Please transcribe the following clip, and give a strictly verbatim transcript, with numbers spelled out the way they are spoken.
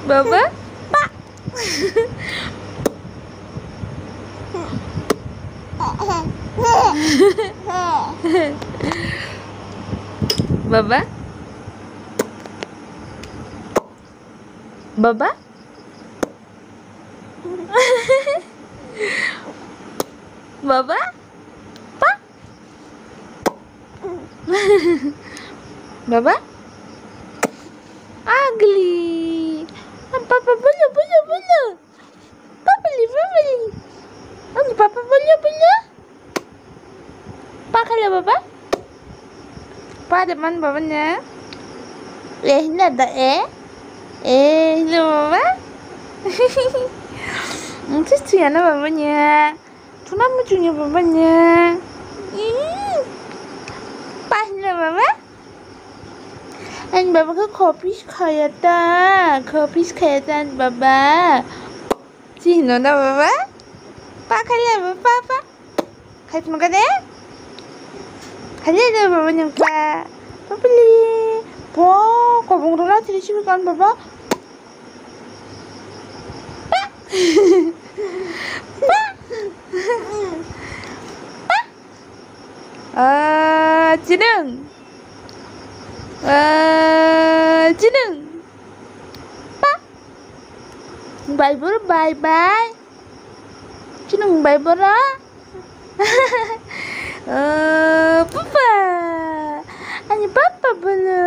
Baba? Baba? Baba? Baba? Pa? Baba? Ugly. Papa, bolo, bolo, bolo. Papali, papali. Ang papa, bolo, bolo. Pa khaila baba? Pa de man baba nya. Eh, hina da eh. Eh, hina baba. Ang sis tuya na baba nya. Tuna muchungya baba nya. Ih. Pa hina baba? Ang baba khe khopis khaya ta. Khopis khaya ta baba. Chihino na baba? Pa khaila baba, pa, pa. Khai phunukha de? Khailai de baba nung pa. Papali. Po, kobong rwla chiri chiri kan baba. Pa. Pa. Pa. Ah, chinung. Ah, chinung. Pa. Bye bro, bye bye. Chini bai bora. Oh, papa. Ani papa bolo.